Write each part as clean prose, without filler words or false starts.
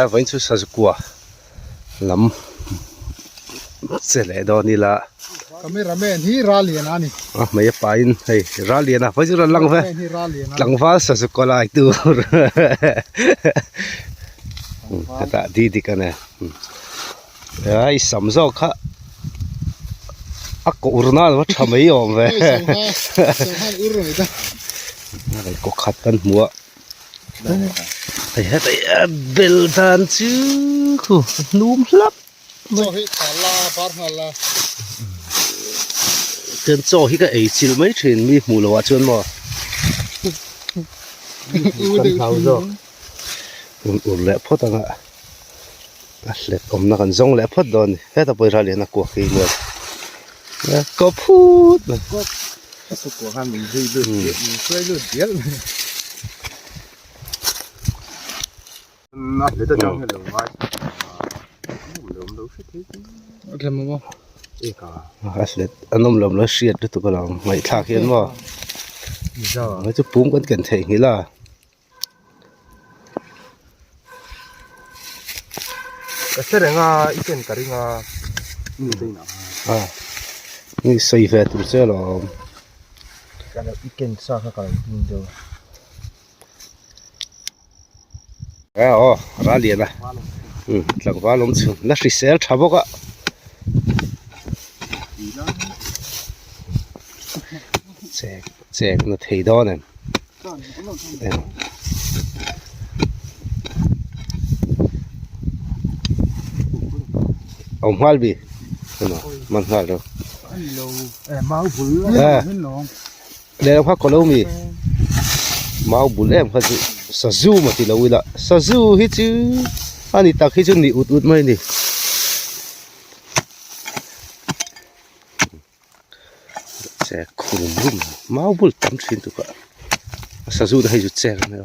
Vawiin chu Sazukua lam che leh dawn ila. Cameraman hi Ralian a ni. A hmei a pain hei Ralian a vawiin chu rawn lang ve. Tlangval Sazukua lai tur. Hetah Didik a nen. Ai sam zawk kha a koh ur nan a tha mai awm ve. Kaw khat kan hmu a. Hei heta hi a bel dan chu khu a hnum hlap mai. Chaw hi khar la bar nghal la. Chuan chaw hi ka ei chilh mai thin mi hmuh loh ah chuan maw. Kan hlau zawk. Un ur leh phawt ang a. A hlet awmna kan zawng leh phawt dawn a ni. Heta pawh hi ral lian a kuak hi maw. Ka phut mai. A sukua khan min zui lut dial min hruai lut dial mai. A hlet atang hian lo ngai awm lo hre thei Rem maw a hlet an awm lo lo hriat lutuk a lo ngaihthlak hian maw hei chu pum kan ken theih nghilh a. Ka hre reng a i ken ka ring a mi te inah a ni sawi ve tur che alawm ka lo i ken sa kha ka lo tum deuh a aw ral lian a tlangval awm chhun la hrisel tha bawk a chek chek na thei dawn em. Awm nghal bi man nghal ro lehlam kha kawlo mi mau bul em kha chu sazu maw tilo ila sazu hi chu ani tak hi chu ni ut ut mai a ni. Chek khum rum mau bul tam thin tuk a a sazu te hei chu chek a nia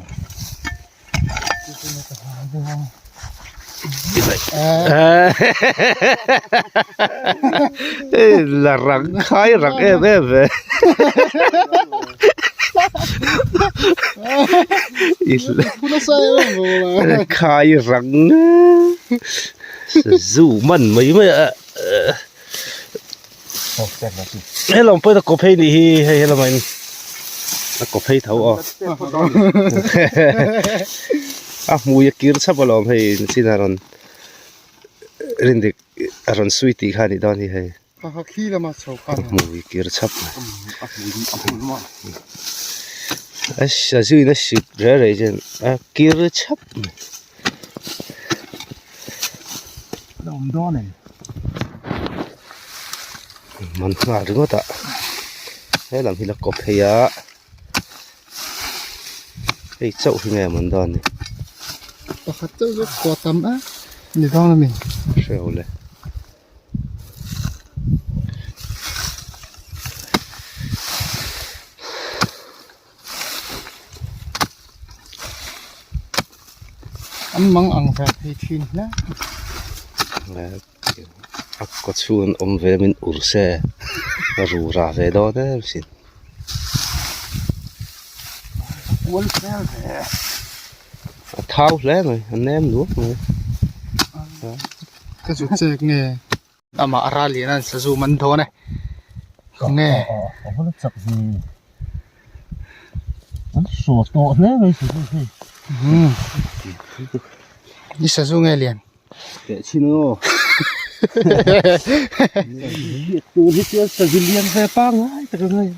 la rang khai rang em em ve khai rang sazu man mai mai a. Helawm pawhin a kaw phei nih hi hei helama in a kaw phei tho aw a hmui a kir chhap alawm hei chin a rawn rindik a rawn sui tih kha a nih dawn hi hei a hmui kir chhap a sazu in a sut reh reh hian a kir chhap mai. Man nghal ringawt a he lam hi la kawp phei a hei chauh hi nge man dawn ni pakhat chauh chu kua tam a ni dawn a mi hreu le. An mang ang ve thei thin hle. A kaw chhun awm ve min ur se a ru ra ve dawn em sin. Kual fel ve. A thau hle mai a nem luak mai. Ka zu chek nge. Amah a ral lian a sazu man dawn e. Nge. An saw tawh hle mai sazu hi. I sazu nge lian? Teh chhin aw. Tun hi chuan sazu lian ve pangngai tak a ngai.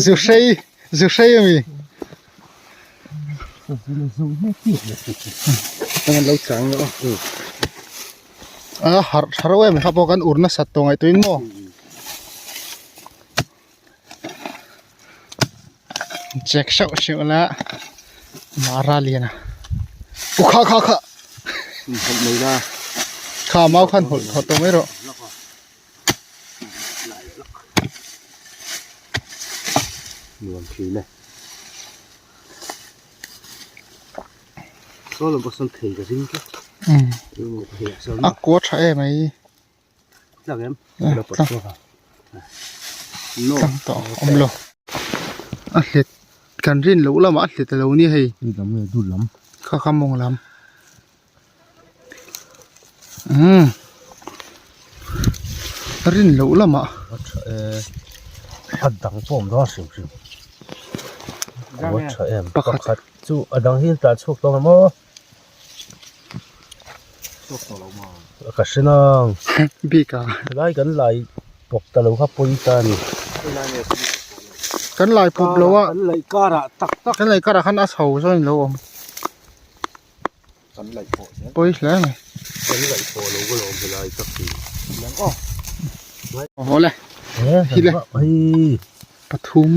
Zu hrei, zu hrei a mi. A harh tha reuh em kha pawh kan ur nasat tawh ngaihtuah in maw check hreuh hreuh la mara lian a u kha kha kha kha mau khan hawlh thawh tawh mai rawh. Nuam thin e. Saw lam pawh sawn thei ka ring tlat. A kua tha em ai. Tlang em? Tlang. Tlang tawh awm lo. A hlet. Kan rin loh lamah a hlet alo ni hei. Hei lam nge dul lam. Kha kha mawng lam. Umm rin loh lamah. A tha e a dang pawh awm dawn hrim hrim. A tha em pakhat chu a dang hi an tlan chhuak tawh ang maw. Ka hre nang. Bik a. Helai kan lai pawp ta lo kha pawi ta a ni. Kan lai pawp lo a. Kan laih karah tak tak. Kan laih karah khan a chho zawng in lo awm. Kan laih pawh zel. Pawi hle mai. Kan laih pawh lo ka lawm helai tak hi. Aw. Awle. Hi le. Hei. Pathum.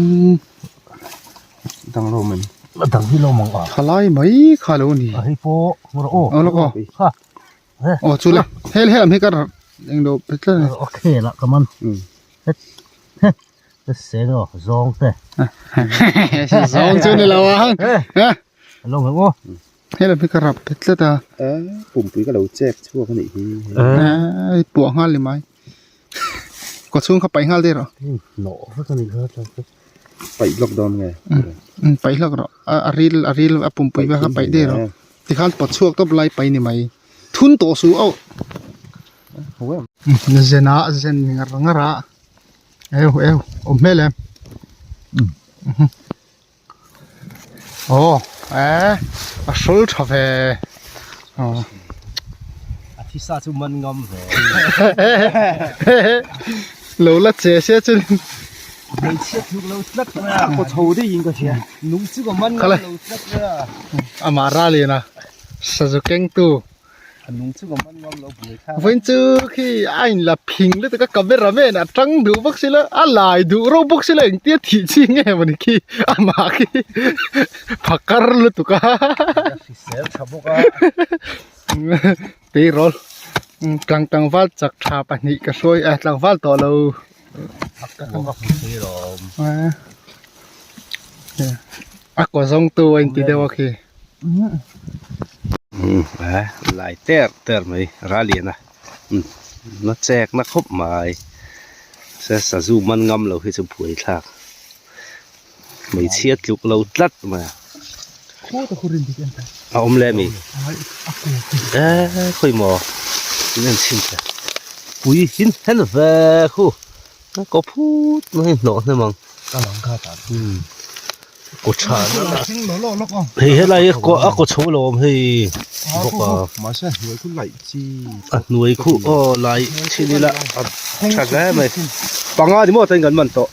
Dang lo mai. A dang hi lo mang a. Thalai mai kha lo ni. A hei pawh hmur aw. Aw lawk aw. Ha. Aw chu le. Hel hel am hi ka eng lo pe tlat a ni. Okay la ka man. Het. Het. Te seng aw zawng te. Zawng chu ni lo ang. Ha. Lo mang aw. Hel am hi ka rap pe tlat a. Pumpui ka lo chek chhuak a nih hi. Ai puah nghal ni mai. Kaw chhung kha paih nghal daih rawh. Hnawh vek a nih kha Paih hlawk dawn nge? Umm paih hlawk rawh. A ril a ril a pumpui vel kha paih daih rawh. Tikhan pawt chhuak tawp lai paih ni mai. Thun tawh suh auh. Zen ah zen ngar ngar a. Eu eu awm hmel em? Aw eh a hrawl tha ve aw. A thisa chu man ngam ve. Lo la che se chu. Hmeichhia tluk lo tlat mai a. Kaw chho daih in ka hria. Nung chu ka man ngam lo tlat mai a. Amah ralin a sazu kengtu. A nung chu ka man ngam lo buai thlak. Vawiin chu khi a in la phing lutuk a camera man a tang duh bawk sila a lai duh reuh bawk sila engtia thih chi nge mawni khi amah khi phakar lutuk a. A hrisel tha bawk a. Tirawl tlang tlangval chak tha pahnih ka hruai a tlangval tawh lo. A kaw zawng tu a inti deuh a khi. Lai ter ter mai ralian a na chek na khawp mai se sazu man ngam lo hi chu buai thlak hmeichhia tluk lo tlat mai a a awm leh a mi eh khawi maw in en chhin teh pui hin hen ve khu a kaw phut mai hnawh hnem ang kaw tha hei helai hi a kaw chho lo awm hei bawk a a hnuai khu aw lai chhin ila a tha hle mai panga ni maw tain kan man tawh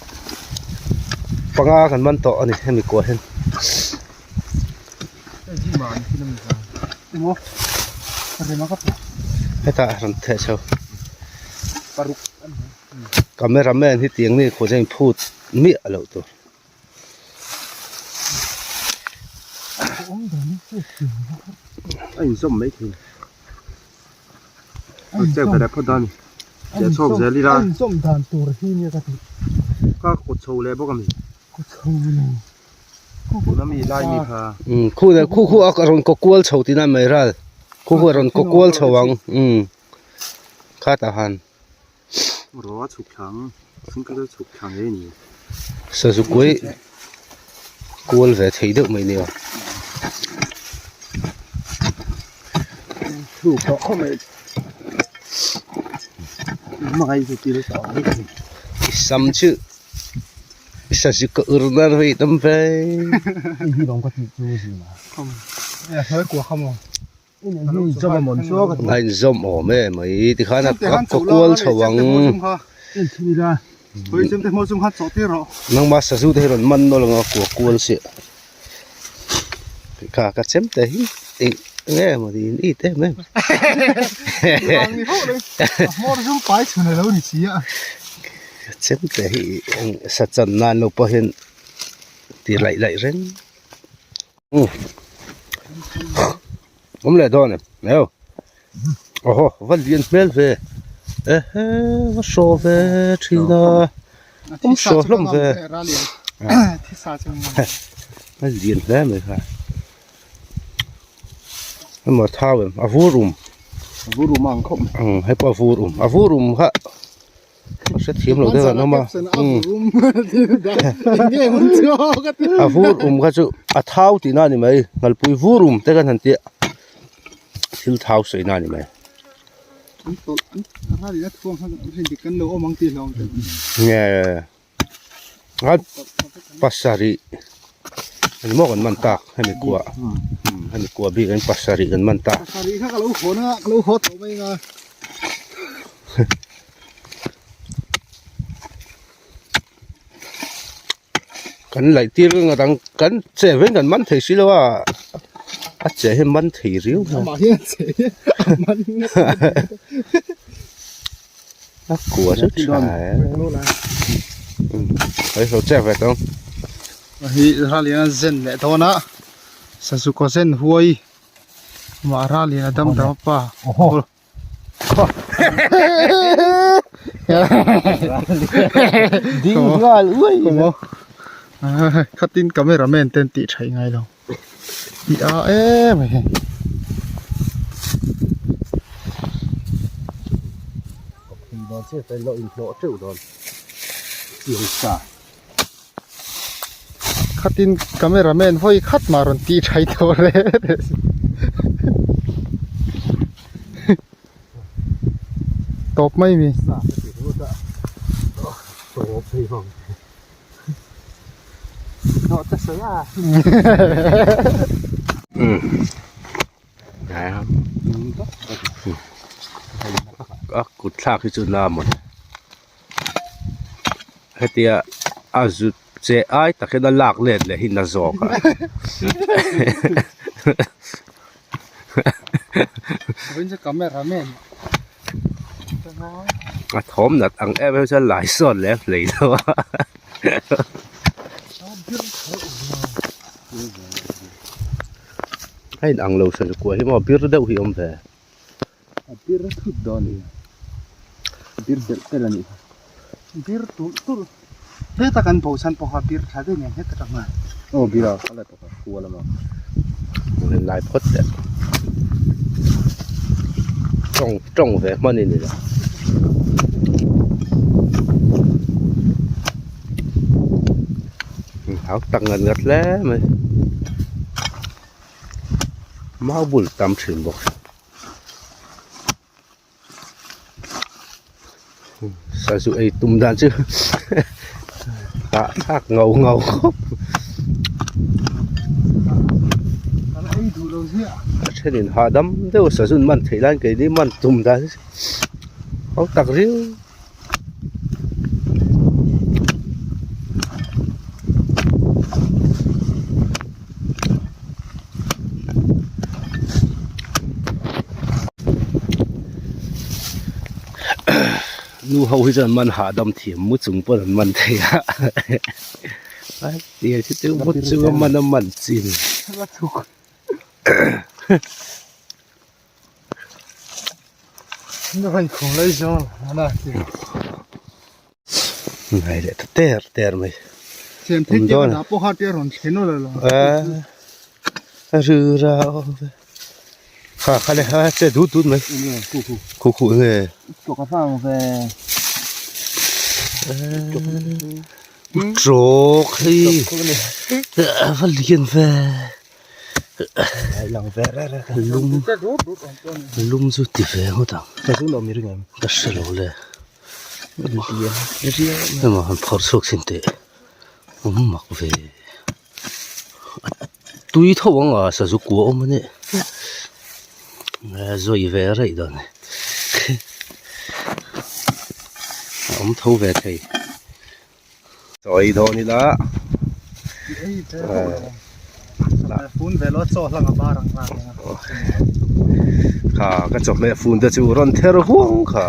panga kan man tawh a ni hemi kuah hian. Hetah rawn theh chho camera man hi tiang ni khaw chuan phut miah loh tur. A inzawm mai thei a chek ve leh phawt dawn a ni ziah chhuak zel ila a inzawm dan tur hi nia ka tih ka kawt chho leh bawk a mi kawt chho lo tuna mi lai mi kha umm khu leh khu khu a rawn kaw kual chho tihna mai ral khu khu a rawn kaw kual chho ang umm khatah han. Ro a chhuk thlang thing kha chu chhuk thla ngei a ni. Sazu kuai kual ve thei deuh mai nia. Thu tawh khawp mai hmangaih chu til tawh ang I sam chu sazu ka ur nan hei tam ve. Hei hi lawm ka tih chu zin a. Hnuai kuah kha maw. A inzawm awm e mai tikhan a kaw kual chho ang nangma sazu te hi rawn man nawlh ang a kua kual chiah kha ka chem te hi eng nge maw niin it em em ka chem te hi eng sachan nan lo pawh hian ti laih laih reng. Awm leh dawn em neu awhaw va lian hmel ve ehe va hraw ve thin a awm hraw hlawm ve a lian hle mai kha emaw thau em a vur um a vur um ang khawp mai hei pawh a vur um a vur um kha. Hrethiam lo deuh an awm a. A vur um kha chu a thau tihna a ni mai. Nghalpui vur um te khan han tia thil thau sawi na a ni mai. Nge a pasarih ani maw kan man tak hemi kua hemi kua bik in pasarih kan man tak. Kan laih tir reng a dang kan che veng kan man thei si lo a a che hi man thei riau a kua chu tha e hei lo che ve tawng hi ralin a zen leh dawn a sazu kaw zen huai mah ralin a dam dam a pa. Ding nghal uai maw khatin cameraman ten tih theih ngai lo tih a em mai hei Khatin cameraman vawi khat mah rawn tih tha tawh le tawp mai mi. A kut thlak hi chu na maw. Hetia a zut che ai tak hian a lak let leh hi na zawk a. A thawm nat ang em em chuan lai sawn leh hlei lo a. A inang lo hran kuah hi maw bir deuh hi a awm ve. A bir thut dawn a ni. A bir belh telh a nih kha. Bir tulh tulh. Heta kan bo chhan pawh kha bir tha deuh nen heta tang a. Aw bir a kal a tawk a kual a maw. Rin lai phawt teh. Tawng tawng ve hman in ila. Hau tak ngat ngat hle mai. Mau bul tam thin bawk. Sazu ei tum dan chu hahthlak ngau ngau khawp. A thenin hahdam deuh sazu an man theih lai keini man tum dan chu ho tak riau. Nu ho hi chuan man hahdam thiam mu chung pawn an man thei a a tir khi chu mu chunga man a man chi a ni. Ngai leh ta ter ter mai. A ru ra kha kha le ha che dut dut mai khu khu nge trawk hi a va lian ve. Lum lum chu ti ve ngawt ang ka hre lo le emaw han phawrh chhuak chhin teh awm mak ve tui tho ang a sazu kua awm a nih zawi ve raih dawn a ni a awm tho ve thei. Chawi dawn ila kha ka chawhmeh fun te chu rawn ther huang kha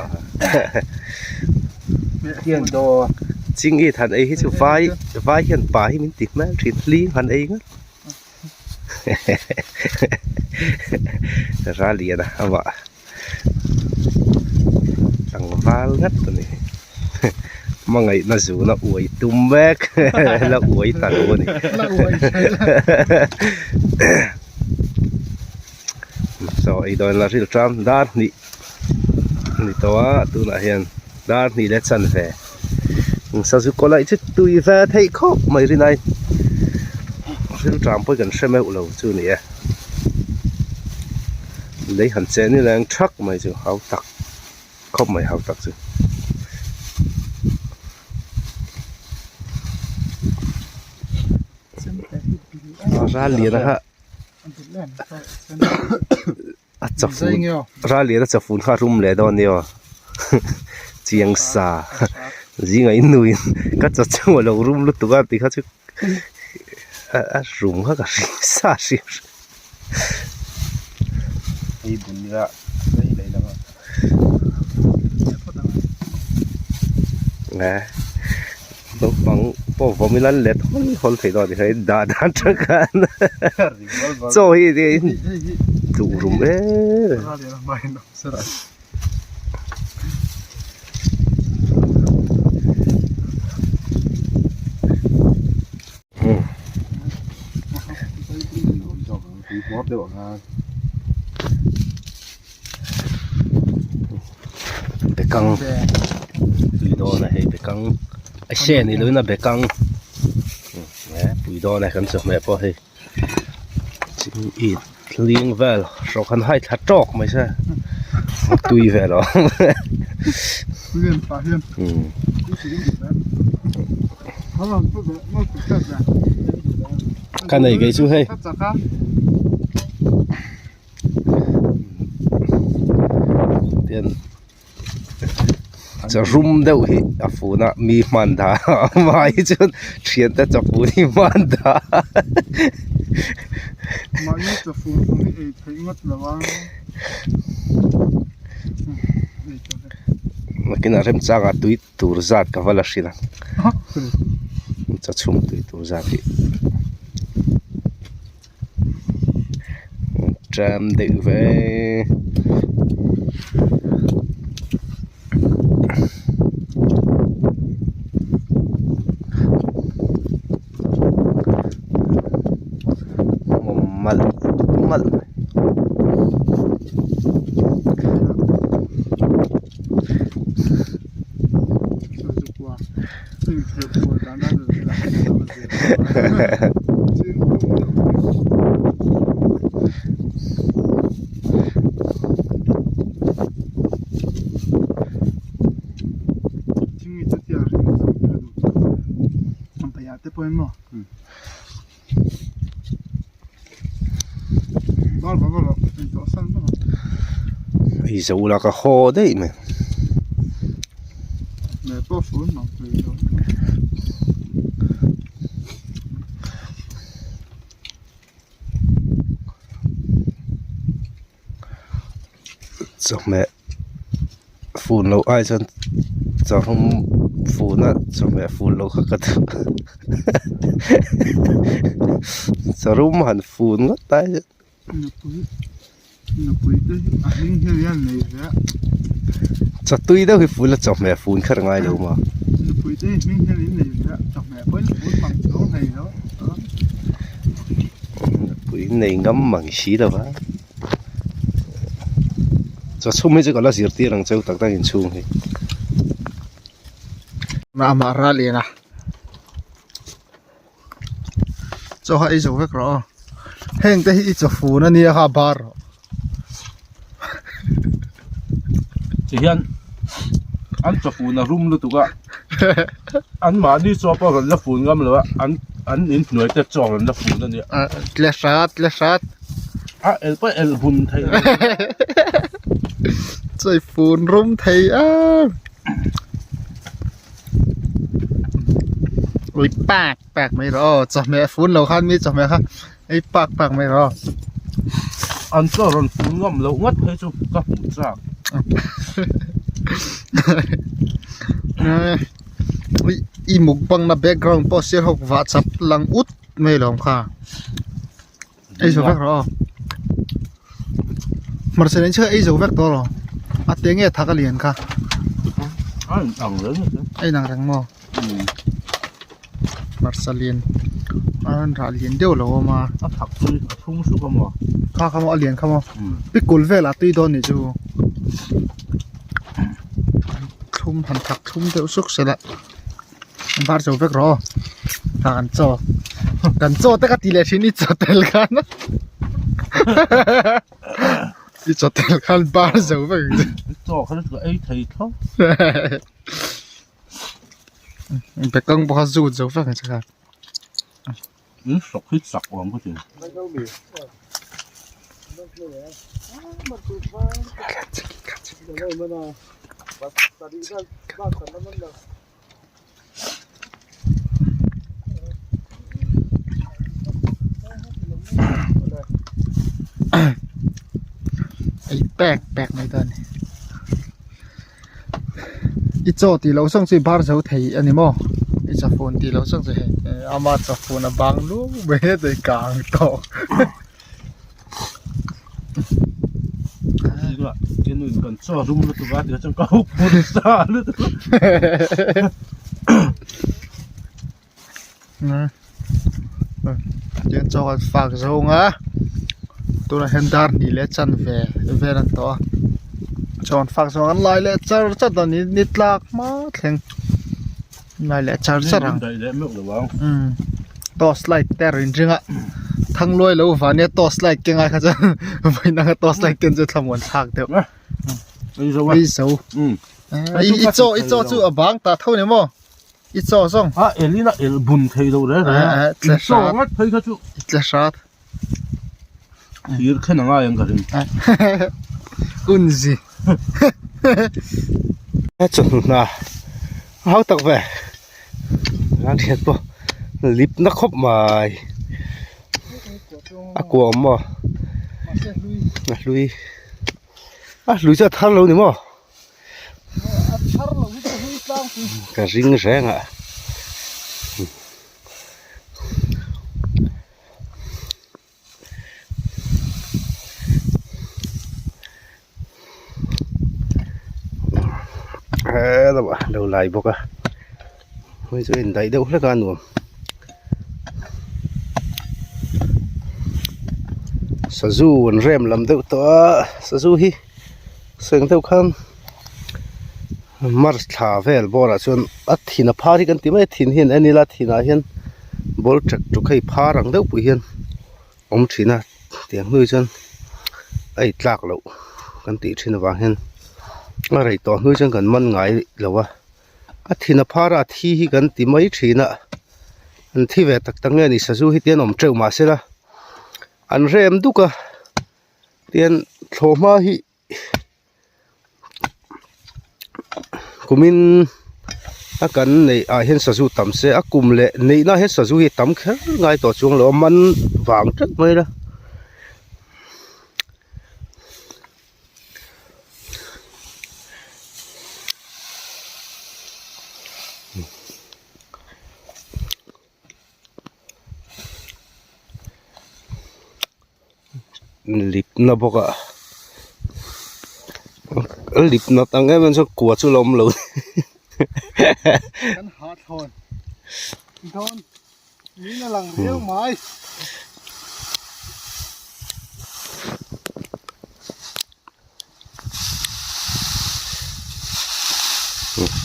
chingit han ei hi chu vai vai hian pa hi min ti hmel thin hling han ei ngat ralian a amah. Tlangval ngat a ni. Hmangaihna zuna uai tum mek la uai ta lo a ni. Chaw ei dawn la rilṭam dar hnih a ni tawh a tunah hian. Dar hnih leh chan ve. Sazu kaw laih chu tui ve theih khawp mai rinai. Thil tram pawh hi kan hre meuh lo chu a ni e. Lei han chen ila eng thak mai chu hau tak khawp mai hau tak chu. Ral lian a kha a chafun ral lian a chafun kha a rum leh dawn nia chiang sa zingah in nuin ka chaw chungah lo rum lutuk a tih kha chu a rum kha ka hring sa hrim hrim. Naupang pawh vawm ila an let hawl hawl thei dawn a ni kha dah dan tang khan chaw hi duh rum em em. Bekang pui dawn a hei bekang a hre ni lovin a bekang pui dawn a kan chawhmeh pawh hei ching it hling vel hrawk han hai thla tawk mai se tui vel aw Ka nei kei chu hei. Tian chaw rum deuh hi a fun a mi hman dah a hmai hi chuan thian te chaw fun hi hman dah Mahni chaw fun fun hi ei theih ngawt lo a. Nakinah remchangah tui tur zat ka va la hrilh a chaw chhum tui tur zat hi tram deuh ve malh malh mai. Hei zo la ka haw daih mai. Chawhmeh fun loh ai chuan chawhum fun a chawhmeh fun loh kha ka duh chawrum han fun ngawt ai chuan. Chaw tui deuh hi fun a chawhmeh fun kher ngai lo maw. Nupui nei ngam mang si lo va. Chaw chhum hi chu ka la zirtir ang cheu tak tak inchhung hi. Amah ral en a chaw kha ei zo vek rawh aw heng te hi i chaw fun ania kha bar rawh. Ti hian an chaw fun a rum lutuk a an mahni chaw pawh rawn la fun ngam lo a an an inhnuai te chaw rawn la fun ania. Tle hrat tle hrat. A el pawh el hun thei lo. Chaw fun rum thei em. Ui pak pak mai rawh aw chawhmeh fun lo khan mi chawhmeh kha ei pak pak mai rawh aw. An chaw rawn fun ngam loh ngawt phei chu ka hmu chak. Ui i mukbang na background pawh sir hawk vah chap lang ut mai lawm kha. Ei zo vek rawh aw. Hmarcha nen chiah ei zo vek tawh rawh. A te nge thak a lian kha. A in ang reng a A in ang reng maw? Hmarcha lian a rawn rah lian deuh lo awm a. A thak chu a thlum suk a maw? Kha kha maw a lian kha maw? Pikul velah tui dawn nih chu. thlum han thak thlum deuh suk se la var zo vek rawh aw ah kan chaw kan chaw te ka ti leh thin i chaw tel khan i chaw tel khan bar zo vek chaw kha chu ei thei thlawt bekang pawh kha zut zo vek ang che khan. In hrawk hi chak awm ka ti. Ei pek pek mai dawn a ni. I chaw tih loh zawng chu i bar zo thei a ni maw i chawfun tih loh zawng chu hei ama chawfun a bang luau mai a tui kang tawh Kan chaw rum lutuk a tih chuan ka hup phur sa lutuk Tiang chaw kan fak zawng a tunah hian dar hnih leh chanve vel an tawh a chaw an fak zawng an lai leh char char a ni ni tlak hma thleng lai leh char char ang umm torch light te a rawn ring a thangluai lo vania torch light keng ai kha chuan vawiin anga torch light ken chu thlamuan thlak deuh ei zo i chaw i chaw chu a bang tah tho ni maw. I chaw zawng. A el in a el bun thei lo reng reng a. I chaw ngat phei kha chu. I tle hrat. Thir khen a ngai ang ka ring. Unzi. A chawhnu hna a hau tak ve. Ran thian pawh lip na khawp mai. A kua awm maw? A hlui. A hlui chu a thar lo ni maw? Ka ring reng a helamah a lo lai bawk a hei chu a indaih deuh hlek a nuam sazu an rem lam deuh tawh a sazu hi. Seng deuh khan March thla vel bawrah chuan a thin a phar hi kan ti mai a thin hian en ila thinah hian ball ṭek ṭuk hei phar ang deuh pawh hian awm thin a tiang hnuai chuan a in tlak loh kan tih thin avang hian a rei tawh hnuai chuan kan man ngai lo a a thin a phar a a thi hi kan ti mai thin a an thi ve tak tak nge ni sazu hi tian awm teuh mahsela an rem duk a. Tian thlawhhma hi kumin a kan neih ah hian sazu tam se a kum leh neihna ah hian sazu hi a tam kher ngai tawh chuang lo a man vang tlat mai la. Lipna bawk a a lip nat ang em em chuan kua chu la awm lo Kan ha thlawn dawn niin a lang riau mai.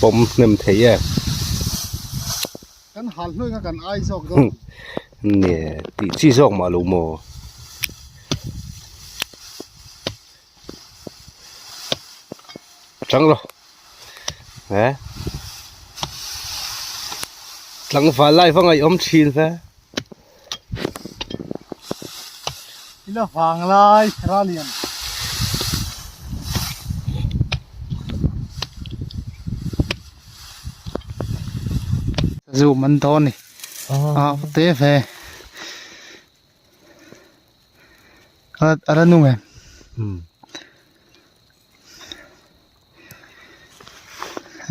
Pawm hnem thei em. Kan hal hnuai kha kan ai zawk dawn. Nge tih chi zawk mah lo maw. Chang lo. He. Tlangval lai va ngaihawm thin ve. Ila vang lai Ralian. Zu man dawn ni. A te ve. A ala nung em.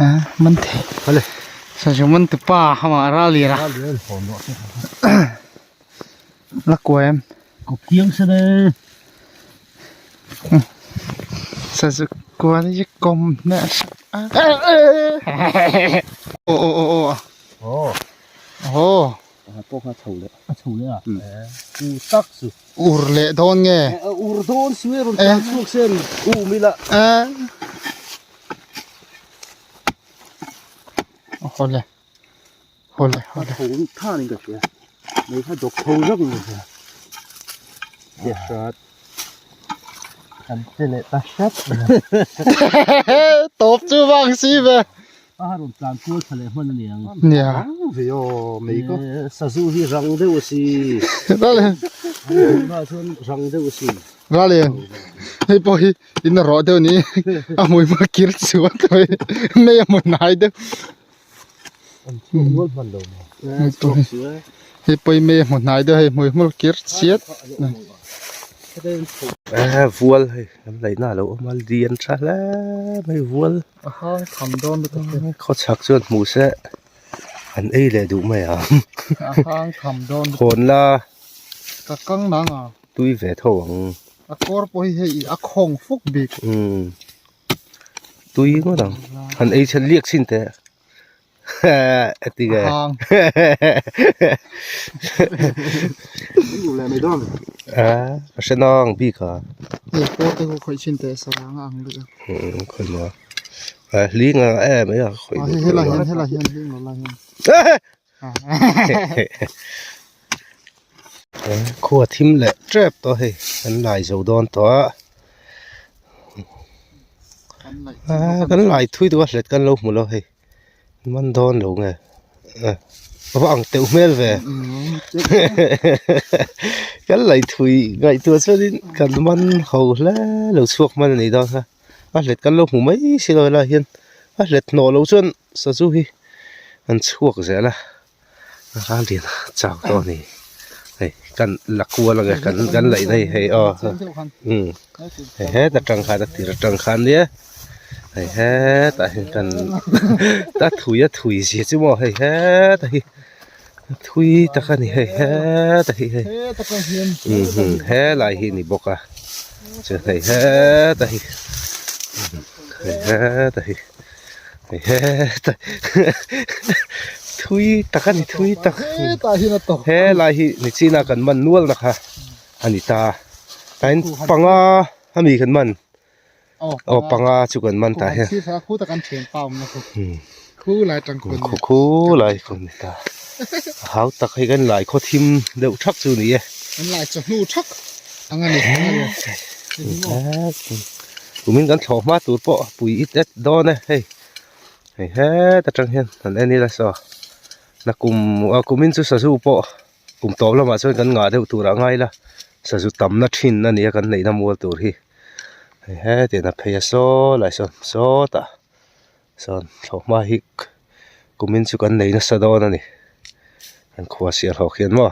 A man thei. Hale. Sazu man tu pa hama Ralian a. Ralian hawn rawh se. La kuai em. Ko kiang se le. Sazu kual hi kawm hneh aw aw aw aw aw aw pawh kha chho leh a chho leh a u tak chu ur leh dawn nge ur dawn si rawn tlan chhuak sen u mila Hawle. Hawle hawle. Tho tha ni ka hria. Mei kha dawk tho zawk ni ka hria. Che hrat. Kan che leh ta hret. Tawp chu vang si ve. A rawn tlan kual tha leh hman a niang. Nia. Rang ve aw mei ka. Sazu hi rang deuh a si. Ralin. Tunah chuan rang deuh a si. Ralin. Hei pawh hi in a rawh deuh ni. A hmui hma kir chuan mai. Mei a hmu hnai deuh. An chhuak nual hman lo maw. Chhuak si e. Hei pawh hi mei a hmu hnai deuh hei hmui hmul kir chiat. Eh vual hei kan laihna a lo awm a lian tha hle mai vual. A hang tham dawn lutuk hi. Khawchhak chuan hmuh se an ei leh duh mai ang. A hang tham dawn lutuk. Hawn la. Ka kang nang a. Tui ve tho ang. A kawr pawh hi hei a khawng fuk bik. Umm. Tui ngawt ang. Han ei chhan liak chhin teh. A ti nge. Hang. A ka hre nang bik a. Hei pawh te khu khawih chhin teh sarang a ang lutuk. Umm khawih maw. A hling a em mai a khawih duh. Helai hian helai hian hling lo lai hian. Khua thim leh tep tawh hei kan lai zo dawn tawh a. Kan lai thui duh a hlet kan lo hmu lo hei. Man dawn lo nge a va ang teuh hmel ve kan lai thui ngaihtuah chuanin kan man ho hle lo chhuak hman a nih dawn kha a hlet kan lo hmu mai si lo helaiah hian a hlet hnawh loh chuan sazu hi an chhuak zel a ral lian chau tawh a ni hei kan la kual ang e kan kan laih na hi hei aw umm hei heta tang khan a tir atang khan nia hei hetah hian kan a thui a thui zia chu maw hei heta hi a thui tak a ni hei heta hi hei umm helai hi a ni bawk a chuan hei heta hi hei heta hi. Thui tak a ni thui tak helai hi nichina kan man nual na kha a ni ta tain panga ami kan man aw panga chu kan man ta hian khu khu lai khu ni ta hau tak hei kan lai khaw thim deuh thak chu ni e. Kumin kan thlawh hma tur pawh pui it et dawn e hei hei het atang hian han en ila saw na kum a kumin chu sazu pawh kum tawp lamah chuan kan ngah deuh tur ah ngai ila sazu tamna thin a nia kan neihna mual tur hi hei hetiang a phei a saw lai sawn sawtah sawn thlawh hma hi kumin chu kan nei nasa dawn a ni kan khua sial hawk hian maw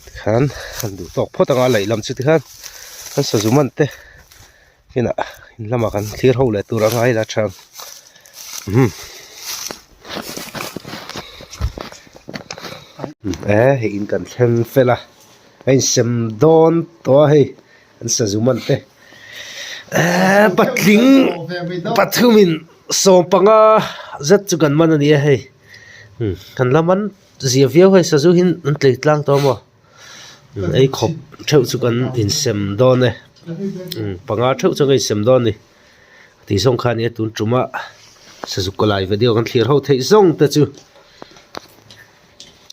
tikhan an duh tawk phawt anga laih lam chu tikhan kan sazu man te kinah in lamah kan thlir ho leh tur a ngai la tha umm e hei in kan thleng fel a a insem dawn tawh a hei. An sazu man te eee patling pathumin sawmpanga zet chu kan man a ni a hei kan la man zia viau hei sazu hi an tlei tlang tawh a maw ei khawp theuh chu kan insem dawn e panga theuh chu kan insem dawn a ni tih zawng kha a ni a tun tuma sazu kawlai video kan thlir ho theih zawng te chu.